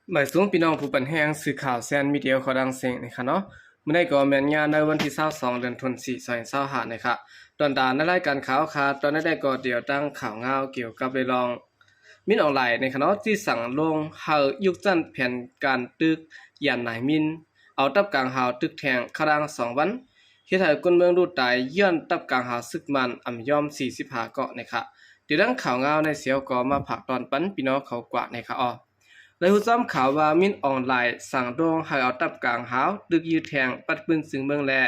ບາຍສູງພີ່ນ້ອງຜູ້ປັນແຮງ ສື່ຂ່າວແຊນມີເດຍ ຂໍດັງເສັງນີ້ຄະເນາະ. ມື້ນີ້ກໍແມ່ນຍາມໃນວັນທີຊາວສອງ ເດືອນທັນວາ ສອງພັນຊາວຫ້ານີ້ຄະ. ຕອນຕາໃນລາຍການຂ່າວຄະ ຕອນໃນໄດ້ກໍດຽວຕັ້ງຂ່າວງາວກ່ຽວກັບເລື່ອງມິນອອງລາຍນີ້ຄະເນາະ ທີ່ສັ່ງລົງໃຫ້ຍຸກຊັ້ນແຜນການຕຶກຢານນາຍມິນ ເອົາຕັບກາງຫາວຕຶກແທງ ຄະລາງສອງວັນ ເຮັດໃຫ້ຄົນເມືອງລູດຕາຍ ຍ້ອນຕັບກາງຫາວຊຶກມານອຳຍອມສີ່ສິບຫ້າເກາະນີ້ຄະ. ດຽວດັ່ງຂ່າວງາວໃນເສຍກໍມາຝາກຕອນປັນພີ່ນ້ອງເຂົາກວ່ານີ້ຄະເນາະ. ໄດ້ຮູ້ຊອມຂ່າວວ່າມິນອອງລາຍສັ່ງໂດງໃຫ້ເອົາຕັບກາງຫາວຕຶກຢື້ແທງປັດປືນຊຶງເມືອງແລະ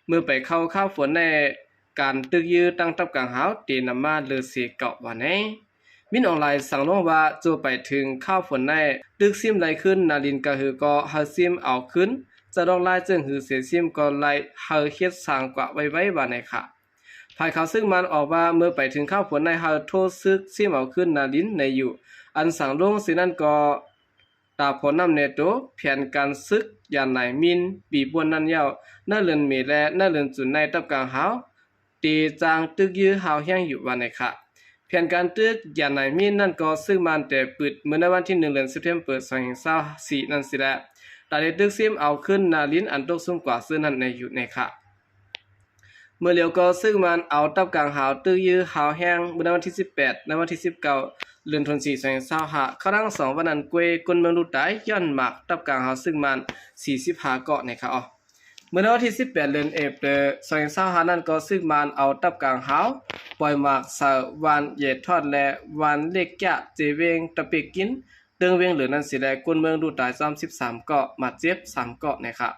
ເມື່ອໄປເຂົ້າຄາວຝົນໃນການຕຶກຢື້ຕັ້ງຕັບກາງຫາວເຕນຳມາເລີເສເກາະວ່າແນ. ມິນອອງລາຍສັ່ງລົງວ່າໂຈໄປເຖິງຄາວຝົນໃນຕຶກຊິມໄລ່ຄືນນາລິນກະຫືກໍໃຫ້ຊິມເອົາຄືນ ຈະລອກລາຍເຈີງຫືເສຊິມກໍໄລ່ໃຫ້ເຮັດສ້າງກວ່າໄວໆວ່າແນຄະ. ຝ່າຍຂ່າວຊຶກມານອອກວ່າ ເມື່ອໄປເຖິງຄາວຝົນໃນໃຫ້ໂທຊຶກຊິມເອົາຄືນນາລິນໃນຢູ່ ອັນສັ່ງລົງເສນັ້ນກໍ ຕາພໍນຳແນໂຕ ແຜນການຊຶກຢານນາຍມິນປີປ້ວນນັ້ນຍາວ ໃນເດືອນເມແລະໃນເດືອນຈູນໃນຕັບກາງຫາວ ເຕຈ້າງຕຶກຢື້ຮາວແຮງຢູ່ວ່າແນຄະ. ແຜນການຕຶກຢານນາຍມິນນັ້ນກໍຊຶກມານແຕ່ປືດເມື່ອໃນວັນທີໜຶ່ງ ເດືອນເຊັບເທັມເປີ ສອງພັນຊາວສີ່ນັ້ນຊິແລະ ຕາໄດ້ຕຶກຊິມເອົາຄືນນາລິນອັນຕົກຊຸມກວ່າເຊິ່ງນັ້ນໃນຢູ່ແນຄະ. ເມື່ອຫຼຽວກໍຊຶກມານເອົາຕັບກາງຫາວຕຶກຢື້ຮາວແຮງ ເມື່ອໃນວັນທີສິບແປດ ໃນວັນທີສິບເກົ້າ ເດືອນທັນວາ ສອງພັນຊາວຫ້າ ຄະລາງສອງວັນນັ້ນກ້ວຍ ຄົນເມືອງລູດຕາຍ ຍ້ອນໝາກຕັບກາງຫາວຊຶກມານສີ່ສິບຫ້າເກາະແນຄະເນາະ. ເມື່ອໃນວັນທີສິບແປດ ເດືອນເອເປຣ ສອງພັນຊາວຫ້ານັ້ນກໍຊຶກມານເອົາຕັບກາງຫາວປ່ອຍໝາກໃສ່ບ້ານເຢທອດ ແລະ ບ້ານເລັກກະ ເຈວຽງຕະເປກກິນ ເຕີງວຽງເຫຼືອນັ້ນຊິແລະ ຄົນເມືອງລູດຕາຍຊ້ຳສິບສາມເກາະ ບາດເຈັບສາມເກາະແນຄະ.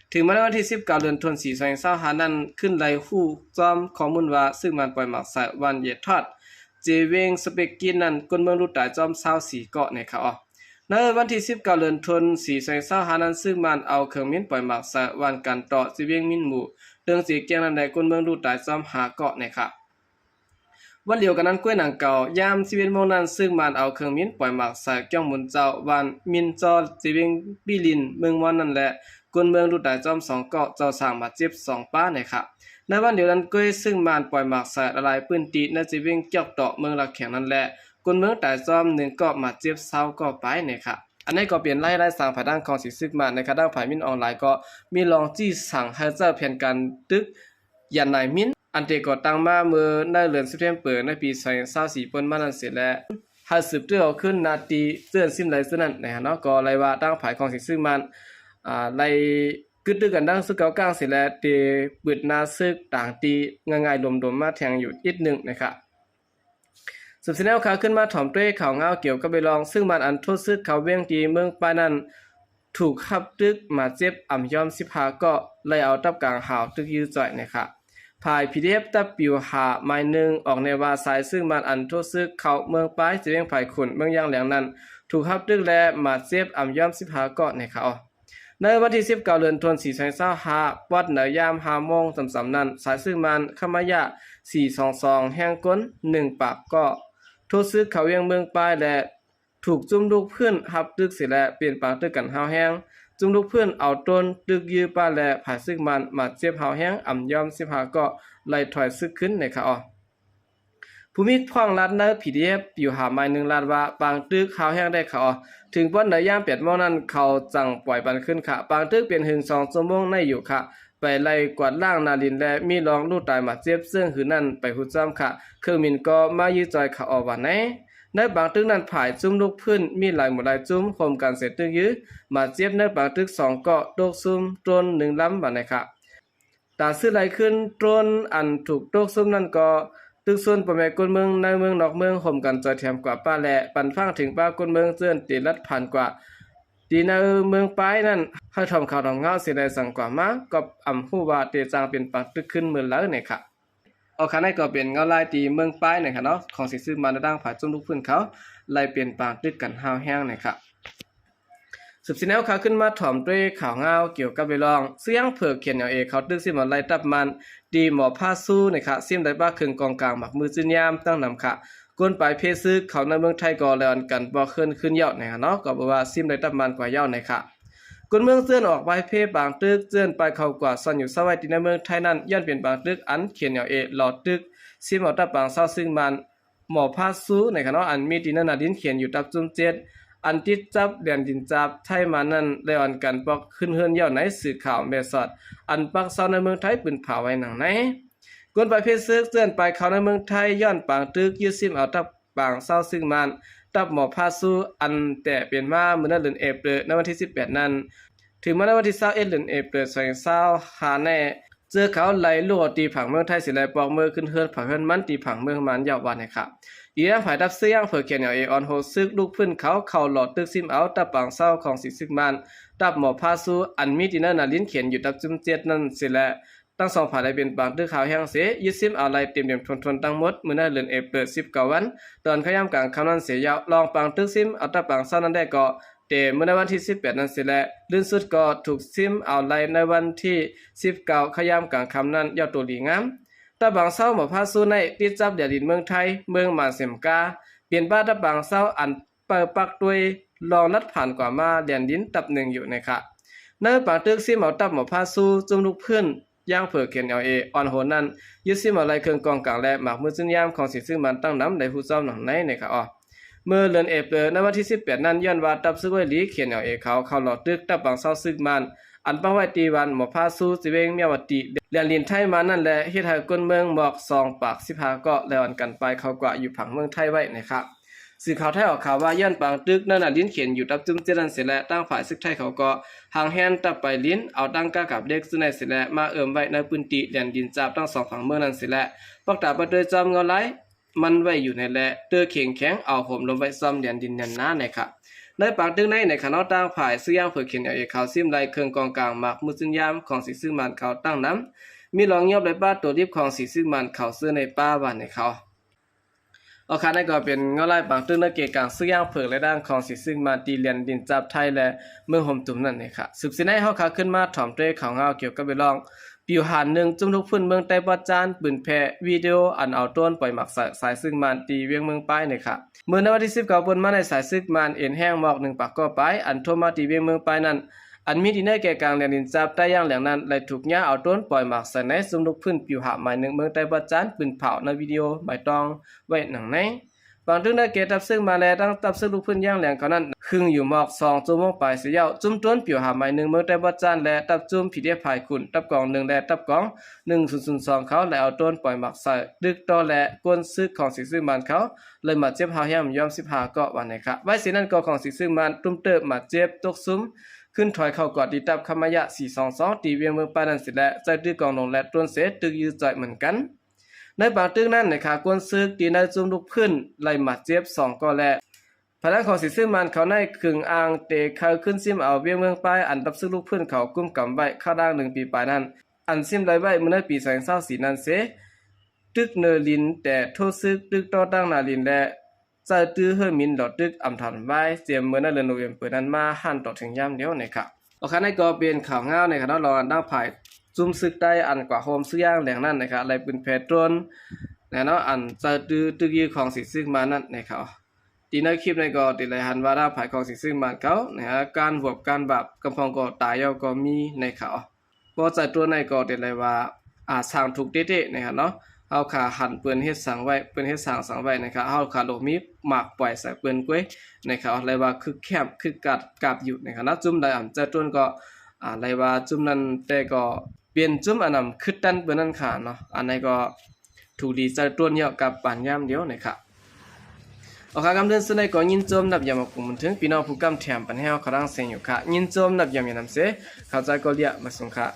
ເຖິງມາໃນວັນທີສິບເກົ້າ ເດືອນທັນວາ ສອງພັນຊາວຫ້ານັ້ນ ຂຶ້ນໄລ່ຮູ້ຊ້ອມຂໍ້ມູນວ່າ ຊຶກມານປ່ອຍໝາກໃສ່ບ້ານເຢທອດ ເຈວຽງສະເປກກິນນັ້ນ ຄົນເມືອງລູດຕາຍຊ້ຳຊາວສີ່ເກາະແນຄະເນາະ. ໃນວັນທີສິບເກົ້າ ເດືອນທັນວາ ສອງພັນຊາວຫ້ານັ້ນ ຊຶກມານເອົາເຄື່ອງມິນປ່ອຍໝາກໃສ່ບ້ານກັນເຕາະ ເຈວຽງມິນໝູ່ ເຕີງເຈກຽງນັ້ນແລະ ຄົນເມືອງລູດຕາຍຊ້ຳຫ້າເກາະແນຄະ. ວັນດຽວກັນນັ້ນກ້ວຍໜັງເກົ່າ ຍາມສິບເອັດໂມງນັ້ນ ຊຶກມານເອົາເຄື່ອງມິນປ່ອຍໝາກໃສ່ກ້ຽງມູນເຈົ້າ ບ້ານມິນຈໍ ເຈວຽງປີລິນ ເມືອງມ່ອນນັ້ນແລະ ຄົນເມືອງລູດຕາຍຊ້ຳສອງເກາະ ເຈົ້າຊ້າງບາດເຈັບສອງປາແນຄະ. ໃນວັນດຽວກັນກ້ວຍ ຊຶກມານປ່ອຍໝາກໃສ່ຫຼາຍໆພື້ນທີ່ ໃນເຈວຽງກຽກເຕາະ ເມືອງລາກແຂງນັ້ນແລະ ຄົນເມືອງຕາຍຊ້ຳໜຶ່ງເກາະ ບາດເຈັບຊາວເກາະປາຍແນຄະ. ອັນນີ້ກໍເປັນລາຍ ລາຍສ້າງພາຍທາງຂອງສີຊຶກມານແນຄະ. ທາງຝ່າຍມິນອອງລາຍກໍມີລອງຊີ້ສັ່ງໃຫ້ເຈົ້າແຜນການຕຶກ ຢານນາຍມິນ ອັນເຕກໍ່ຕັ້ງມາເມື່ອໃນເດືອນເຊັບເທັມເປີ ໃນປີສອງພັນຊາວສີ່ ປົນມານັ້ນເສແລະ ໃຫ້ສືບເອົາຄືນນາທີ່ເຈື່ອນຊິມໄລເຊິ່ງນັ້ນນະເນາະ. ກໍໄລ່ວ່າທາງຝ່າຍຂອງສີຊຶກມານ ອາ ໄລ່ກຶດຕຶກກັນດັ່ງຊຸດເກົ່າກ້າງເສແລະ ເຕປຶດໜ້າຊຶກຕ່າງທີ່ງ່າຍໆ ລວມໆມາແທງຢູ່ອີກໜຶ່ງນະຄະ. ສືບສຽນແນວຂ່າວຂຶ້ນມາຖອມດ້ວຍຂ່າວງາວກ່ຽວກັບເລື່ອງຊຶກມານອັນໂທຊຶກເຂົ້າວຽງທີ່ເມືອງປາຍນັ້ນ ຖືກຮັບຕຶກບາດເຈັບອຳຍອມສິບຫ້າເກາະ ໄລ່ເອົາຕັບກາງຫາວຕຶກຢື້ຈ່ອຍນະຄະ. ຝ່າຍ ພີດີເອັຟ ຕັບປິວຫ້າ ໝາຍໜຶ່ງ ອອກແນວວ່າ ສາຍຊຶກມານອັນໂທຊຶກເຂົ້າເມືອງປາຍ ເຈວຽງຜາຍຂຸນ ເມືອງຢາງແຫຼງນັ້ນ ຖືກຮັບຕຶກ ແລະ ບາດເຈັບອຳຍອມສິບຫ້າເກາະນະຄະ. ໃນວັນທີສິບເກົ້າ ເດືອນທັນວາ ສອງພັນຊາວຫ້າ ປອດໃນຍາມຫ້າໂມງສ່ຳໆນັ້ນ ສາຍຊຶກມານ ຄະມາຍະ ສີ່ສອງສອງ ແຮງກົນ ໜຶ່ງປາກເກາະ ໂທຊຶກເຂົ້າວຽງເມືອງປາຍ ແລະ ຖືກຈຸ້ມລູກພື້ນຮັບຕຶກເສແລະ ເປັນປາກຕຶກກັນຮ້າວແຮງ. ຈຸ້ມລູກພື້ນເອົາໂຕນຕຶກຢື້ປາ ແລະ ຝ່າຍຊຶກມານບາດເຈັບຮ້າວແຮງອຳຍອມສິບຫ້າເກາະ ໄລ່ຖອຍຊຶກຄືນນະຄະ. ຜູ້ມີພວາມລາດໃນ ພີດີເອັຟ ປິວຫ້າ ໝາຍໜຶ່ງ ລາດວ່າ ປາກຕຶກຮ້າວແຮງໄດ໋ຄະ. ເຖິງປອນໃນຍາມແປດໂມງນັ້ນ ເຂົາຈັ່ງປ່ອຍປັນຄືນຄະ. ປາກຕຶກເປັນຫຶງສອງຊົ່ວໂມງໃນຢູ່ຄະ. ໄປໄລ່ກວາດລ້າງນາລິນ ແລະ ມີລອງລູກຕາຍບາດເຈັບເຊິ່ງຫືນັ້ນໄປຫຸດຈ້ອມຄະ. ເຄື່ອງມິນກໍມາຢື້ຈ່ອຍຄະ ອອກວ່າໃນ ໃນປາກຕຶກນັ້ນ ຝ່າຍຈຸ້ມລູກພື້ນມີຫຼາຍໝູ່ຫຼາຍຈຸ້ມ ໂຮມກັນໃສ່ຕຶກຢື້ ບາດເຈັບໃນປາກຕຶກສອງເກາະ ຕົກຊຸມໂຕນໜຶ່ງລຳວ່າໃນຄະ. ຕາຊື່ໄລ່ຄືນໂຕນອັນຖືກຕົກຊຸມນັ້ນກໍ ຕຶກຊວນພໍ່ແມ່ຄົນເມືອງໃນເມືອງນອກເມືອງ ໂຮມກັນຈ່ອຍແຖມກວ່າປ້າ ແລະ ປັນຟັງເຖິງປ້າຄົນເມືອງເຈີ້ນເຕລັດຜ່ານກວ່າ ທີ່ໃນເມືອງປາຍນັ້ນ ໃຫ້ຖອມຂ່າວຖອມງາວເສໄດ້ສັ່ງກວ່າມາ ກໍອຳຮູ້ວ່າເຕຈ້າງເປັນປາກຕຶກຂຶ້ນເມື່ອໃດນະຄະ. ເອົາຄະ ນັ້ນກໍເປັນງາວລາຍທີ່ເມືອງປາຍນະຄະເນາະ ຂອງສີຊຶກມານ ແລະ ທາງຝ່າຍຈຸ້ມລູກພື້ນເຂົາ ໄລ່ເປັນປາກຕຶກກັນຮ້າວແຮງນະຄະ. ສືບສຽນແນວຂ່າວຂຶ້ນມາຖອມດ້ວຍຂ່າວງາວກ່ຽວກັບເລື່ອງຊຶກເຜືອກ ເຄເອັນແອລເອ ເຂົ້າຕຶກຊິມເອົາໄລ່ຕັບມານ ທີ່ໝໍພາຊູນະຄະ ຊິມໄດ້ປາກເຄື່ອງກອງກາງ ໝາກມື ຈື້ນຍາມ ຕັ້ງນຳຄະ. ຄົນປາຍເພຊຶກເຂົ້າໃນເມືອງໄທກໍແລ່ນກັນບໍ່ເຄີນຄືນຍາວນະຄະເນາະ ກໍເພາະວ່າຊິມໄດ້ຕັບມານກວ່າຍາວນະຄະ. ຄົນເມືອງເຈີ້ນອອກປາຍເພປາງຕຶກ ເຈີ້ນປາຍເຂົ້າກວ່າຊ່ອນຢູ່ຊາໄວ້ທີ່ໃນເມືອງໄທນັ້ນ ຍ້ອນເປັນປາງຕຶກອັນ ເຄເອັນແອລເອ ຫຼໍ່ຕຶກ ຊິມເອົາຕັບປາງຊາວຊຶກມານ ໝໍພາຊູນະຄະເນາະ ອັນມີທີ່ໃນໜ້າດິນຂຽນຢູ່ຕັບຈຸ້ມເຈັດ ອັນຕິດຈັບແດນດິນຈາກໄທມານັ້ນ ໄດ້ອ່ອນກັນປອກຂຶ້ນເຮືອນແລ້ວໃນສື່ຂ່າວແມ່ສອດ ອັນປັກເຊົາໃນເມືອງໄທ ປືນພາວໄວ້ດັ່ງໃນ. ກວນປາຍເພດເສິກເຈື່ອນປາຍເຂົ້າໃນເມືອງໄທ ຍ້ອນປາງຕຶກຍຶດຊິມເອົາຕັບປາງເຊົາຊຶກມານ ຕັບໝໍພາຊູ ອັນແຕ່ເປັນມາເມື່ອໃນເດືອນເອເປຣ ໃນວັນທີສິບແປດນັ້ນ ເຖິງມາໃນວັນທີຊາວເອັດ ເດືອນເອເປຣ ສອງພັນຊາວຫ້າແນ່ ເຈີເຂົາໄລ່ລຸກອອກຕີຜັງເມືອງໄທເສຍແລ້ວ ປອກເມືອຂຶ້ນເຮືອນໃຜເຮືອນມັນ ຕີຜັງເມືອງມານ ຢ່າວ່າແນ່ຄ່ະ. ອີກທາງຝ່າຍທັບເຊຍງເຜີ້ນ ເຂດແນວເອ ອ່ອນໂຫນຊຶກ ລຸກຟື້ນເຂົາ ເຂົ້າຫຼໍ້ຕຶກຊິມເອົາ ຕັບປາງເຊົາຂອງສີຊຶກມານ ຕັບໝໍພາຊູ ອັນມີຕີນານາລິນ ເຂດຢູ່ຕັບຈຸ້ມເຈັດນັ້ນເສຍແລ້ວ ທັງສອງຝ່າຍໄດ້ເປັນປາງຕຶກຮາວແຮງເສ ຍຶດຊິມເອົາໄລ່ເຕັມໆທົນໆ ທັງໝົດ ເມື່ອໃນເດືອນເອເປຣ ສິບເກົ້າວັນ ຕອນເຂົ້າຍາມກາງຄ່ຳນັ້ນເສຍແລ້ວ ລອງປາງຕຶກຊິມເອົາຕັບປາງເຊົານັ້ນແດ່ກໍ ແຕ່ເມື່ອໃນວັນທີສິບແປດນັ້ນເສຍແລ້ວ ລື່ນສຸດກໍຖືກຊິມເອົາໄລ່ໃນວັນທີສິບເກົ້າ ເຂົ້າຍາມກາງຄ່ຳນັ້ນ ຢ່າໂຕດີງາມ. ຕາບາງເຊົາໝໍພາຊູໃນ ຕິດຈັບແດນດິນເມືອງໄທ ເມືອງມານເສມກາ ເປັນປາຕາບາງເຊົາອັນເປີປັກຕົວຍ ລອງລັດຜ່ານກວ່າມາແດນດິນຕັບໜຶ່ງຢູ່ໃນຂະ ໃນປາງຕຶກຊິມເອົາຕັບໝໍພາຊູ ຈຸ້ມລຸກຟື້ນ ຢ່າງເຜີ້ນ ເຂດແນວເອ ອ່ອນໂຫນນັ້ນ ຍຶດຊິມເອົາໄລ່ເຄື່ອງກອງກາງ ແລະ ໝາກມືຈືນຍາມຂອງສີຊຶກມານຕັ້ງນຳ ໄດ້ຮູ້ຊ້ອມດັ່ງໃນໃນຂະອອ ເມື່ອເດືອນເອເປຣ ໃນວັນທີສິບແປດນັ້ນ ຍ້ອນວ່າຕັບຊຶກໄວລີ ເຂດແນວເອ ເຂົາເຂົ້າຫຼໍ້ຕຶກຕັບປາງເຊົາຊຶກມານ ອັນປັກໄວ້ທີ່ບ້ານໝໍພາຊູ ເວງເມຍວະຕິ ແດນດິນໄທມານນັ້ນແຫຼະ ເຮັດໃຫ້ຄົນເມືອງໝອກສອງປາກສິບຫ້າເກາະ ແລະ ອ່ອນກັນປາຍເຂົ້າກວ່າຢູ່ຝັ່ງເມືອງໄທໄວ້ໃນຂະ ສື່ຂ່າວໄທອອກຂ່າວວ່າ ຍ້ອນປາງຕຶກໃນນາລິນເຂດຢູ່ຕັບຈຸ້ມເຈັດນັ້ນເສຍແລ້ວ ທາງຝ່າຍຊຶກໄທເຂົາກໍຫາງແຮນຕັບໄປລິນ ເອົາຕັງກາກັບເຫຼັກ ຊຶກໃນເສຍແລ້ວ ມາເອີ່ມໄວ້ໃນພື້ນທີ່ແດນດິນຈາກທັງສອງຝັ່ງເມືອງນັ້ນເສຍແລ້ວ ປອກຕາປະຕຸ້ຍຈ້ອມເງົາລາຍ ມັນໄວ້ຢູ່ໃນແລະ ເຕີເຄັ່ງແຂງ ເອົາໂຫມລົມໄວ້ຊໍ້າແດນດິນແໜ້ນໜາໃນຂະ ໃນປາງຕຶກໃນໃນຂະເນາະ ທາງຝ່າຍຊຶກຢ່າງເຜີ້ນ ເຂດແນວເອ ເຂົາຊິມໄລ່ເຄື່ອງກອງກາງ ໝາກມືຈືນຍາມຂອງສີຊຶກມານເຂົາຕັ້ງນຳ ມີລອງຍອບໄດ້ປາໂຕດິບຂອງສີຊຶກມານເຂົາເຊື່ອໃນປ່າວ່າໃນເຂົາ ເອົາຄ່ະ ນັ້ນກໍເປັນເງົາລາຍປາງຕຶກໃນເຂດກາງຊຶກຢ່າງເຜິ້ງ ແລະ ດ້ານຂອງສີຊຶກມານ ທີ່ແດນດິນຈາກໄທ ແລະ ເມືອງຫົມຕຸມນັ້ນເອງຄ່ະ. ສືບເສຍໃນເຮົາຄ່ະ ຂຶ້ນມາຖອມເຕະຂ່າວງາວກ່ຽວກັບເລື່ອງປິວຫານໜຶ່ງ ຈຸ້ມລຸກຟື້ນເມືອງໄຕ້ບວດຈານ ປືນແຜ່ວິດີໂອອັນເອົາໂດຣນປ່ອຍໝາກໃສ່ສາຍຊຶກມານ ທີ່ວຽງເມືອງປາຍເອງຄ່ະ. ເມື່ອໃນວັນທີສິບເກົ້າ ເປັນມາໃນສາຍຊຶກມານເອັນແຮງໝອກໜຶ່ງປາກກໍປາຍ ອັນໂທມາທີ່ວຽງເມືອງປາຍນັ້ນ ອັນມີທີ່ເໜືອແກ່ກາງແດນດິນຈາກໄຕ້ຢ່າງແຫຼງນັ້ນ ໄດ້ຖືກຍາເອົາໂດຣນປ່ອຍໝາກໃສ່ໃນ ຈຸ້ມລຸກຟື້ນປິວຫາໝາຍໜຶ່ງເມືອງໄຕ້ບວດຈານ ປືນເຜາໃນວິດີໂອໝາຍຕ້ອງໄວ້ໜັງໃນ. ບາງຕຶກໃນເຂດຕັບຊຶກມາແລະ ທັງຕັບຊຶກລຸກຟື້ນຢ່າງແຫຼງເຂົານັ້ນ ຄຶ່ງຢູ່ໝອກສອງຊົ່ວໂມງປາຍເສຍແລ້ວ ຈຸ້ມໂດຣນປິວຫາໝາຍໜຶ່ງເມືອງໄຕ້ບວດຈານ ແລະ ຕັບຈຸ້ມ ພີດີເອັຟ ພາຍຂຸນ ຕັບກອງໜຶ່ງ ແລະ ຕັບກອງໜຶ່ງສູນສູນສອງເຂົາ ໄດ້ເອົາໂດຣນປ່ອຍໝາກໃສ່ ຕຶກຕໍ່ ແລະ ກົນຊຶກຂອງສີຊຶກມານເຂົາ ເລີຍບາດເຈັບຮາວແຮງບໍ່ຍອມສິບຫ້າເກາະວ່າໃນຂະ. ໄວເສຍນັ້ນກໍຂອງສີຊຶກມານ ຕຸ້ມເຕີບ ບາດເຈັບຕົກຊຸມ ຂຶ້ນຖອຍເຂົ້າກອດທີ່ຕັບຄຳມະຍະ ສີ່ສອງສອງ ທີ່ວຽງເມືອງປາຍນັ້ນເສຍແລະ ໃຊ້ຕຶກກອງໂດຣນ ແລະ ໂດຣນເສ ຕຶກຢື້ຈ່ອຍເໝືອນກັນ. ໃນບາງຕຶກນັ້ນໃນຂະ ຄົນຊຶກທີ່ໃນຈຸ້ມລຸກຟື້ນໄລ່ບາດເຈັບສອງກໍແລະ ພາຍຫຼັງຂອງສີຊຶກມານເຂົາໃນ ຄຶ່ງອ່າງເຕໄຄຂຶ້ນຊິມເອົາວຽງເມືອງປາຍ ອັນຕັບຊຶກລຸກຟື້ນເຂົາກຸມກຳໄວ້ ຄາວດາງໜຶ່ງປີປາຍນັ້ນ ອັນຊິມໄດ້ໄວ້ເມື່ອໃນປີສອງພັນຊາວສີ່ນັ້ນເສ ຕຶກເນີລິນແຕ່ໂທຊຶກ ຕຶກຕໍ່ຕັ້ງໜ້າລິນ ແລະ ໃຊ້ຕື້ເຮີມິນຫຼໍ່ຕຶກອຳທຳວາຍ ເຈມເມື່ອໃນເດືອນໂນເວັມເປີນັ້ນມາ ຫັ້ນຕໍ່ເຖິງຍາມດຽວໃນຂະ. ໂອເຄ ນັ້ນກໍເປັນຂ່າວງາວໃນຂະເນາະ ລອງອັນທາງຝ່າຍຈຸ້ມຊຶກໃຕ້ ອັນກວ່າໂຮມຊຶກຢ່າງແຫຼງນັ້ນໃນຂະ ໄລ່ປືນແຜ່ໂດຣນແນວເນາະ ອັນໃຊ້ຕື້ຕຶກຢື້ຂອງສີຊຶກມານນັ້ນໃນຂະ. ທີ່ໃນຄລິບໃນກໍຕິໄດ້ຫັນວ່າທາງຝ່າຍຂອງສີຊຶກມານເຂົາໃນການຫວບການບາບ ກຳພອງກໍຕາຍເອົາກໍມີໃນຂະ. ບໍ່ໃຊ້ໂດຣນໃນກໍເປັນໄດ້ວ່າ ອ່າ ສ້າງທຸກເຕະໆ ນະຄັບເນາະ. ເຮົາຂ້າຫັນເພິ່ນເຮັດສ້າງໄວ້ ເພິ່ນເຮັດສ້າງສ້າງໄວ້ນະຄັບ ເຮົາຂ້າລົງມີໝາກປ່ອຍໃສ່ເພິ່ນກ້ວຍນະຄັບ ເລີຍວ່າຄຶກແຄບຄຶກກັດກັບຢູ່ນະຄັບເນາະ. ຈຸ້ມໃດອຳໃຈໂດຣນກໍ ອ່າ ເລີຍວ່າຈຸ້ມນັ້ນແຕ່ກໍເປັນຈຸ້ມອັນນຳຄຶດຕັນເພິ່ນນັ້ນຄ່າເນາະ. ອັນໃດກໍ ຖືດີໃຈໂດຣນເຍາະກັບປານຍາມດຽວນະຄັບ. ເອົາຄ່ະ ກຳເດີນສຸດໃນກໍຍິນຊົມນັບຢາມຂອບຄຸນເຖິງພີ່ນ້ອງຜູ້ກຳແຖມປັນແຮວເຂົ້າດັງເສັງຢູ່ຄ່ະ. ຍິນຊົມນັບຢາມຍານຳເສ ເຂົ້າໃຈກໍເລຍມາສົ່ງຄ່ະ.